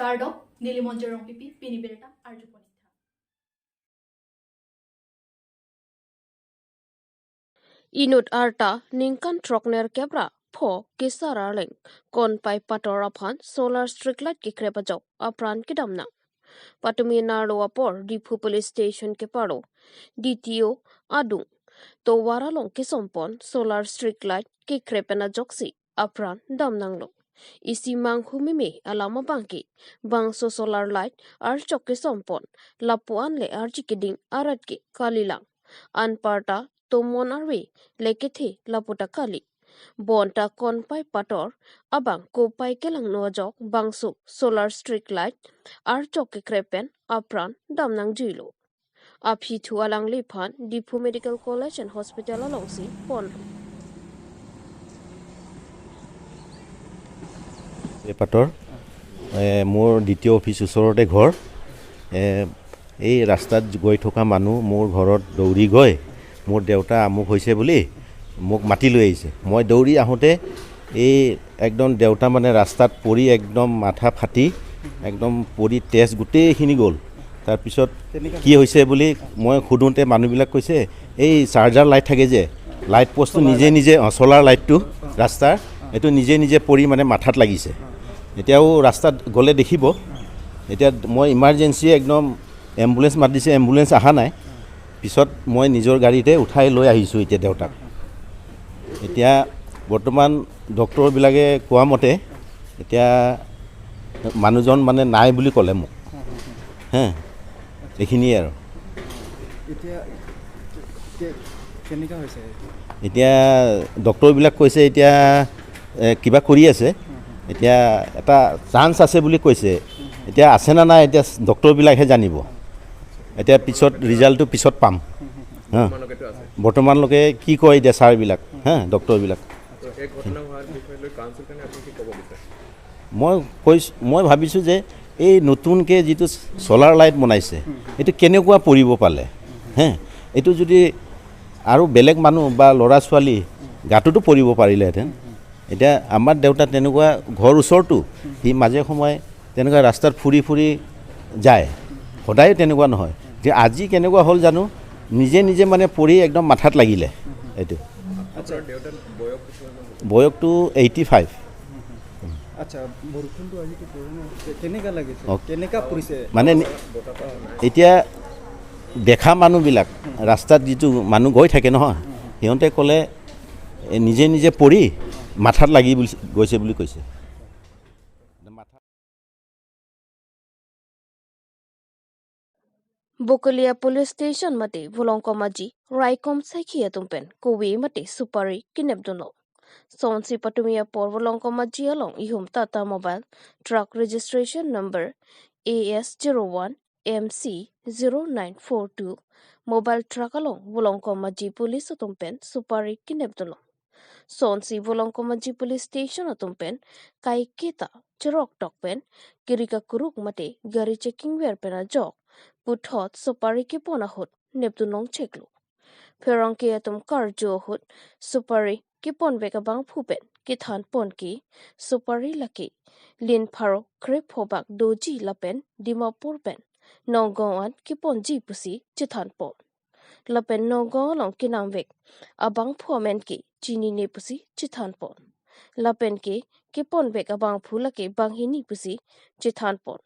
কাৰ্ডক নীলিমঞ্জৰ Rongpipi পিনিবেৰেটা আৰ্যুপনি Inut arta ningkan trokner kebra pho kisararleng kon pai pator aphan solar street light ki krepa jok apran kidamna patumi narlo apor Diphu police station ke paro DTO adung to waralong ke sompon solar street light ki krepena joksi apran damnanglo isi mang humime alama bangki bangso solar light ar chokke sompon lapuan le arji kiding arat ke kalilang anparta tomon arwe lekethe laputa kali bonta konpai pator abang kopai kelang noajok bangso solar street light ar chokke krepen apran damnang juilo aphi thualang liphan Diphu Medical College and Hospital alongsi ponro পাটৰ মোৰ দ্বিতীয় office ওচৰতে ঘৰ। এই ৰাস্তাত গৈ থকা মানুহ মোৰ ঘৰত দৌৰি গৈ মোৰ দেউতা আমুক হৈছে বুলি মোক মাতি লৈ আহিছে। মই দৌৰি আহোঁতে এই একদম দেউতা মানে ৰাস্তাত পৰি একদম মাথা ফাটি একদম পৰি তেজ গোটেইখিনি গ'ল। তাৰপিছত কি হৈছে বুলি মই সোধোঁতে মানুহবিলাক কৈছে এই চাৰ্জাৰ লাইট থাকে যে লাইট পষ্টটো নিজে নিজে চ'লাৰ লাইটটো ৰাস্তাৰ এইটো নিজে নিজে পৰি মানে মাথাত লাগিছে। এতিয়াও ৰাস্তাত গ'লে দেখিব। এতিয়া মই ইমাৰ্জেঞ্চি একদম এম্বুলেঞ্চ মাতিছে, এম্বুলেঞ্চ অহা নাই। পিছত মই নিজৰ গাড়ীতে উঠাই লৈ আহিছোঁ এতিয়া দেউতাক। এতিয়া বৰ্তমান ডক্টৰবিলাকে কোৱা মতে এতিয়া মানুহজন মানে নাই বুলি ক'লে মোক, হে এইখিনিয়ে আৰু। এতিয়া ডক্টৰবিলাক কৈছে এতিয়া কিবা কৰি আছে, এতিয়া এটা চান্স আছে বুলি কৈছে। এতিয়া আছে নে নাই এতিয়া ডক্টৰবিলাকহে জানিব। এতিয়া পিছত ৰিজাল্টটো পিছত পাম। হা বৰ্তমানলৈকে কি কয় এতিয়া ছাৰবিলাক, হা ডক্টৰবিলাক। মই কৈছোঁ, মই ভাবিছোঁ যে এই নতুনকৈ যিটো চ'লাৰ লাইট বনাইছে এইটো কেনেকুৱা পৰিব পালে, হে এইটো যদি আৰু বেলেগ মানুহ বা ল'ৰা ছোৱালী গাটোতো পৰিব পাৰিলেহেঁতেন। এতিয়া আমাৰ দেউতা তেনেকুৱা ঘৰ ওচৰটো সি মাজে সময়ে তেনেকুৱা ৰাস্তাত ফুৰি ফুৰি যায়, সদায় তেনেকুৱা নহয় যে আজি কেনেকুৱা হ'ল জানো, নিজে নিজে মানে পৰি একদম মাথাত লাগিলে। এইটো বয়সটো 85। মানে এতিয়া দেখা মানুহবিলাক ৰাস্তাত যিটো মানুহ গৈ থাকে নহয়, সিহঁতে ক'লে নিজে নিজে পৰি মাথাত লাগি গৈছে বুলি কৈছে। Bokolia police station mate Volongkomaji Raikom Saikia tumpen Kowi mate Supari kinepduno Sonsi Patumia por Volongkomaji along ihum Tata mobile truck registration number AS01 MC 0942 mobile truck along Volongkomaji police tumpen Supari kinepduno Sonsi Volongkomaji police station tumpen Kai Kita Cherok tokpen Kirika kuruk mate gari checking wer pena jok puthot supari ke pona hut neptu nong cheklo pherong ke atum kar jo hut supari ke pon beka bang phupen ke than pon ki supari laki lin pharo kre phobak doji lapen Dimapur pen nongong an ke pon ji pusi chithan pon lapen nongong long ke namvek abang phomen ki chini ne pusi chithan pon lapen ke pon bek abang phula ke banghini pusi chithan pon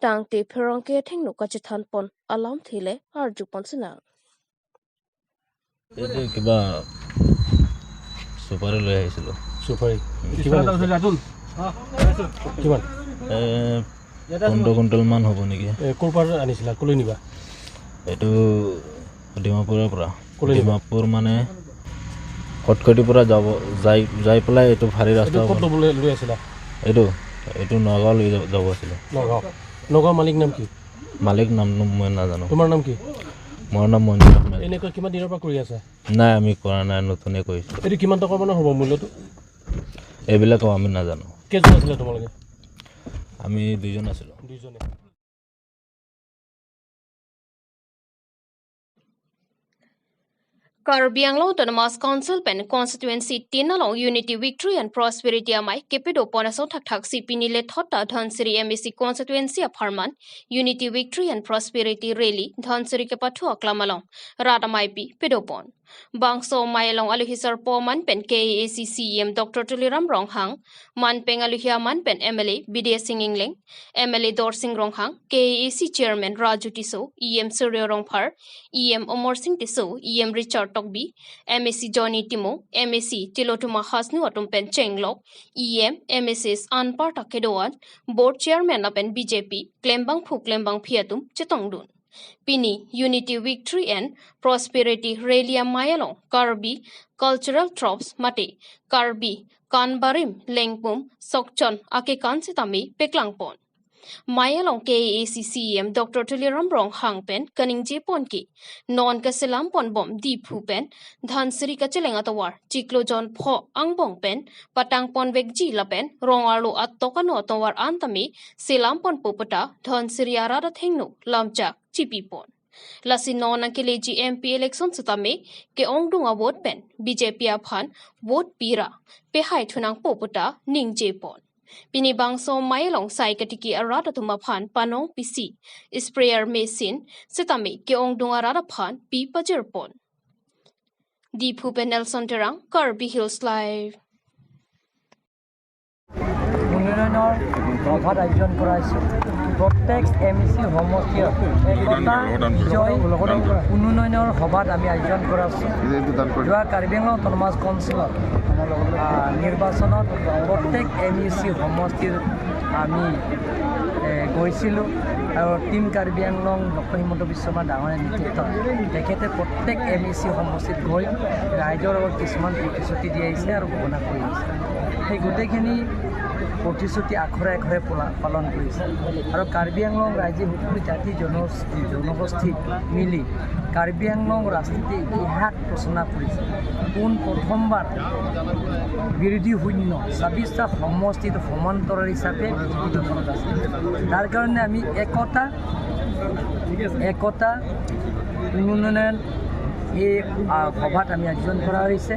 tangte pherong ke thengno ka chithan pon alam thile arju ponsina এইটো কিবা সুপাৰি লৈ আহিছিলোঁ। সুপাৰি কিমান? কিমান? 15 কুইণ্টেলমান হ'ব নেকি। ক'ৰ পৰা আনিছিলা, ক'লৈ নিবা? এইটো ডিমাপুৰৰ পৰা। ডিমাপুৰ মানে খটখটিৰ পৰা যাব যাই পেলাই এইটো ভাৰী ৰাস্তা। ক'ত ল'বলৈ লৈ আছিলা? এইটো এইটো নগাঁও লৈ যাব আছিলে। নগাঁও। নগাঁও মালিক নাম কি? মালিক নামটো মই নাজানো। তোমাৰ নাম কি? মোৰ নাম মঞ্জুৰ আহমেদ। এনেকুৱা কিমান দিনৰ পৰা কৰি আছা? নাই, আমি কৰা নাই, নতুনে কৰিছোঁ। এইটো কিমান টকাৰ মানে হ'ব মূল্যটো? এইবিলাকো আমি নাজানো। কেইজন আছিলে তোমালোকে? আমি দুজন আছিলোঁ। দুজনে। Karbi Anglong Autonomous Council pen Constituency 10 along Unity Victory and Prosperity amai kepido ponaso thak thak si pinile thotta Dhansiri MEC Constituency Pharman Unity Victory and Prosperity Rally Dhansiri ke pathua klamalong Radamai pi pedopon Bangso Mailong Aluhisar Po Man pen KAAC CEM Dr. Tuliram Ronghang Manpeng Aluhia Man pen MLA BDS Singh Ingleng MLA Dor Singh Ronghang KAAC Chairman Raju Tiso EM Surya Rongphar EM Omar Singh Tiso EM Richard Tokbi MAC Johnny Timo MAC Tilotuma Hasnu Atumpen Chenglok EM MSS Anpar Takedoan Board Chairman Apen BJP Klembang Phu Klembang Phiatum Chetongdun Pini Unity Victory and Prosperity Rally Mayalong Karbi Cultural Tropes Mate Karbi Kanbarim Lengpum Sokchon Ake Kansitami Peklangpon Mayalong KAAC CEM Dr. Tuliram Ronghang pen Kaning Jepon ki Non Kaselam pon bom Di Phu pen Dhansiri Kacheleng atawar Chiklo John Pho Angbong pen Patang pon Vek Ji la pen Rongarlo Attokano atawar antami Selam pon Popota Dhansiri Arada Thengno Lamchak Chipi pon Lasi non angkele GMP election sutame ke ongdunga vote pen BJP aphan vote pira pehai thunang popota ningje pon Pini bangso mailong sai katiki arada tuma phan panong PC sprayer machine setame ke ongdunga rada phan pi pajer pon Dipu pen Nelson Terang Karbi Hills Live উন্নয়নৰ সভাত আয়োজন কৰা হৈছে। প্ৰত্যেক M E C সমষ্টিৰ একতা বিজয় উন্নয়নৰ সভাত আমি আয়োজন কৰা হৈছোঁ। যোৱা কাৰ্বি আংলং অট'নমাছ কাউন্সিলত নিৰ্বাচনত প্ৰত্যেক এম ই চি সমষ্টিৰ আমি গৈছিলোঁ আৰু টীম কাৰ্বি আংলং ডক্টৰ হিমন্ত বিশ্ব শৰ্মা ডাঙৰীয়াৰ নেতৃত্বত তেখেতে প্ৰত্যেক এম ই চি সমষ্টিত গৈ ৰাইজৰ লগত কিছুমান প্ৰতিশ্ৰুতি দি আহিছে আৰু ঘোষণা কৰি আহিছে। সেই গোটেইখিনি প্ৰতিশ্ৰুতি আখৰে আখৰে পালন কৰিছে আৰু কাৰ্বি আংলং ৰাইজে সকলো জাতি জনগোষ্ঠী মিলি কাৰ্বি আংলং ৰাজনীতি ইতিহাস ৰচনা কৰিছে। পোন প্ৰথমবাৰ বিৰোধী শূন্য 26টা সমষ্টিত সমান্তৰাল হিচাপে বিজেপি দখলত আছে। তাৰ কাৰণে আমি একতা একতা উন্নয়ন এই সভাত আমি আয়োজন কৰা হৈছে।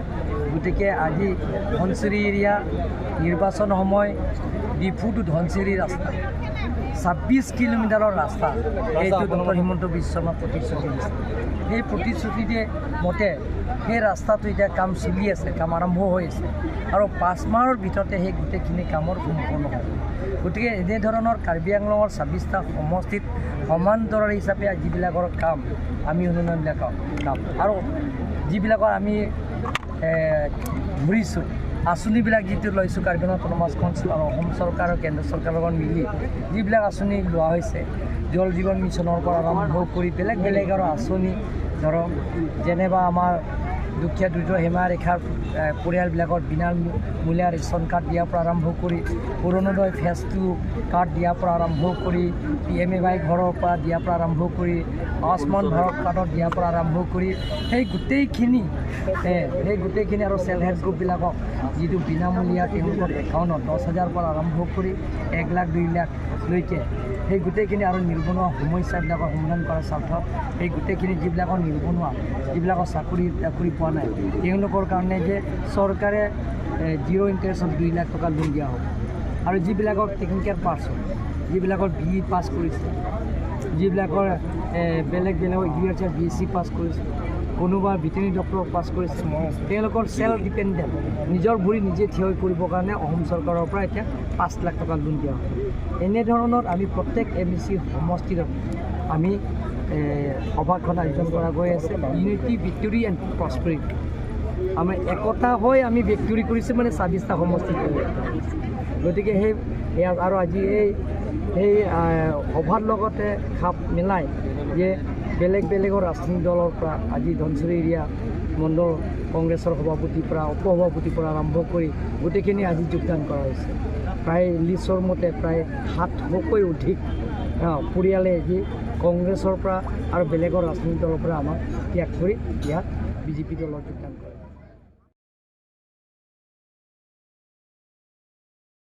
গতিকে আজি ধনশিৰি এৰিয়া নিৰ্বাচন সময় ডিফু টু ধনশিৰি ৰাস্তা 26 কিলোমিটাৰৰ ৰাস্তা এইটো ডক্টৰ হিমন্ত বিশ্ব শৰ্মা প্ৰতিশ্ৰুতি দিছে। সেই প্ৰতিশ্ৰুতিতে মতে সেই ৰাস্তাটো এতিয়া কাম চলি আছে, কাম আৰম্ভ হৈ আছে আৰু 5 মাহৰ ভিতৰতে সেই গোটেইখিনি কামৰ সম্পূৰ্ণ হ'ব। গতিকে এনেধৰণৰ কাৰ্বি আংলঙৰ 26টা সমষ্টিত সমান্তৰাল হিচাপে যিবিলাকৰ কাম আমি উন্নয়নবিলাকৰ কাম আৰু যিবিলাকৰ আমি ঘূৰিছোঁ আঁচনিবিলাক যিটো লৈছোঁ কাৰ্বি আংলং অট'নমাছ কাউন্সিল আৰু অসম চৰকাৰ আৰু কেন্দ্ৰ চৰকাৰৰ লগত মিলি যিবিলাক আঁচনি লোৱা হৈছে, জল জীৱন মিছনৰ পৰা আৰম্ভ কৰি বেলেগ বেলেগ আৰু আঁচনি ধৰক যেনেবা আমাৰ দুখীয়া দৰিদ্ৰ সীমা ৰেখাৰ পৰিয়ালবিলাকৰ বিনামূলীয়া ৰেচন কাৰ্ড দিয়াৰ পৰা আৰম্ভ কৰি অৰুণোদয় ফেজ 2 কাৰ্ড দিয়াৰ পৰা আৰম্ভ কৰি পি এম এ ৱাই ঘৰৰ পৰা দিয়াৰ পৰা আৰম্ভ কৰি আয়ুষ্মান ভাৰত কাৰ্ডত দিয়াৰ পৰা আৰম্ভ কৰি সেই গোটেইখিনি আৰু চেল্ফ হেল্প গ্ৰুপবিলাকক যিটো বিনামূলীয়া তেওঁলোকৰ একাউণ্টত 10,000 পৰা আৰম্ভ কৰি 1 লাখ 2 লাখলৈকে সেই গোটেইখিনি আৰু নিবনুৱা সমস্যাবিলাকৰ সমাধান কৰাৰ স্বাৰ্থত সেই গোটেইখিনি যিবিলাকৰ নিবনুৱা যিবিলাকৰ চাকৰি তাকৰি পোৱা নাই তেওঁলোকৰ কাৰণে যে চৰকাৰে জিৰ' ইণ্টাৰেষ্টত 2 লাখ টকা লোন দিয়া হ'ব আৰু যিবিলাকৰ টেকনিকেল পাৰ্চন যিবিলাকৰ বি ই পাছ কৰিছে, যিবিলাকৰ বেলেগ বেলেগ এগ্ৰিকালচাৰ বি এছ চি পাছ কৰিছে, কোনোবা ভেটেৰিনেৰী ডক্টৰ পাছ কৰিছে, তেওঁলোকৰ চেল্ফ ডিপেণ্ডেণ্ট নিজৰ ভৰি নিজে থিয় কৰিবৰ কাৰণে অসম চৰকাৰৰ পৰা এতিয়া 5 লাখ টকা লোন দিয়া হয়। এনেধৰণৰ আমি প্ৰত্যেক এম ই চি সমষ্টিত আমি সভাখন আয়োজন কৰা গৈ আছে। ইউনিটি ভিক্টৰী এণ্ড প্ৰস্পেৰিটি, আমাৰ একতা হৈ আমি ভিক্টৰী কৰিছোঁ মানে 26টা সমষ্টিত। গতিকে সেই আৰু আজি এই সেই সভাৰ লগতে খাপ মিলাই যে বেলেগ বেলেগৰ ৰাজনৈতিক দলৰ পৰা আজি ধনশিৰি এৰিয়া মণ্ডল কংগ্ৰেছৰ সভাপতিৰ পৰা উপ সভাপতিৰ পৰা আৰম্ভ কৰি গোটেইখিনি আজি যোগদান কৰা হৈছে। প্ৰায় লিষ্টৰ মতে প্ৰায় 700তকৈ অধিক পৰিয়ালে আজি কংগ্ৰেছৰ পৰা আৰু বেলেগৰ ৰাজনৈতিক দলৰ পৰা আমাক ত্যাগ কৰি ইয়াত বিজেপি দলত যোগদান